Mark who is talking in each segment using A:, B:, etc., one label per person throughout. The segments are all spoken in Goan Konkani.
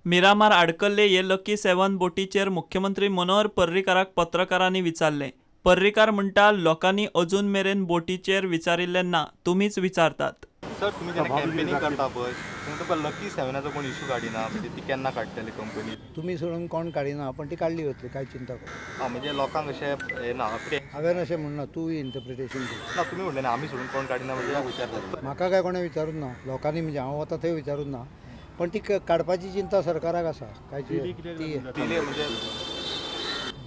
A: मिरामार आडकल्ले हे लकी 7 बोटीचेर मुख्यमंत्री मनोहर पर्रीकाराक पत्रकारांनी विचारलें. पर्रीकार म्हणटा, लोकांनी अजून मेरेन बोटीचेर विचारिल्लें ना, तुमीच विचारतात.
B: सर, तुमी जेन्ना कॅम्पेनिंग करता पळय तेन्ना तुका लकी 7 कोण इशू काडिना, म्हणजे ती केन्ना काडटली कंपनी?
C: तुमी सोडून कोण काडिना, पण ती काडली वतली, काय चिंता करू.
B: हां, म्हणजे लोकांक अशें हें ना.
C: हांवें अशें म्हणना, तूं इंटरप्रिटेशन कर.
B: ना, तुमी म्हणलें ना आमी सोडून कोण काडिना, म्हणजे विचारतात.
C: म्हाका काय कोणें विचारूंक ना, लोकांनी, म्हणजे हांव वता थंय विचारूंक ना, पण ती काडपाची चिंता सरकाराक आसा. काय ती
B: डिले म्हणजे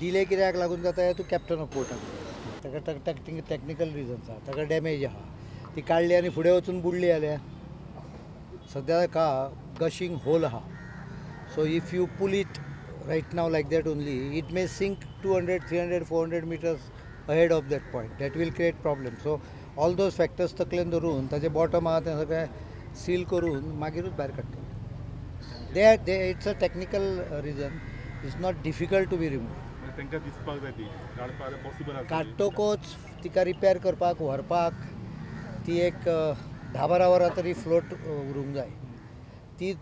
C: डिले कित्याक लागून जाता हें तूं कॅप्टन ऑफ पोर्टाक ताका टॅक्निकल रिजन्स आहा, ताका डॅमेज आहा, ती काडली आनी फुडें वचून बुडली जाल्यार सद्या ताका गशींग होल आहा. So if you pull it right now like that only, it may sink 200, 300, 400 meters ahead of that point. That will create problem. So all those factors तकलेन धरून ताजे बॉटम आहा तें सगळें सील करून मागीरूच भायर काडटले. They it's a technical reason, it's not difficult to be remove.
D: तांकां दिसपाक जाय ती काडपाक पॉसिबल आसा.
C: काडटकूच तिका रिपेर करपाक व्हरपाक ती एक 10-12 वरां तरी फ्लोट उरूंक जाय. ती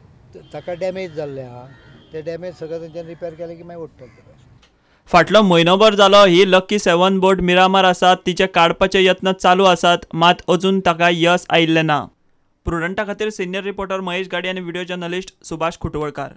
C: ताका डॅमेज जाल्लें आहा, ते डॅमेज सगळें तेंच्यान रिपेर केलें की मागीर उडटलें.
A: फाटलो म्हयनोभर जालो ही लकी 7 बोट मिरामार आसा. तिचे काडपाचे यत्न चालू आसात, मात अजून ताका यश आयिल्लें ना. प्रुडंटा खातीर सिनियर रिपोर्टर महेश गाडी आनी व्हिडिओ जर्नलिस्ट सुभाष खुटवळकार.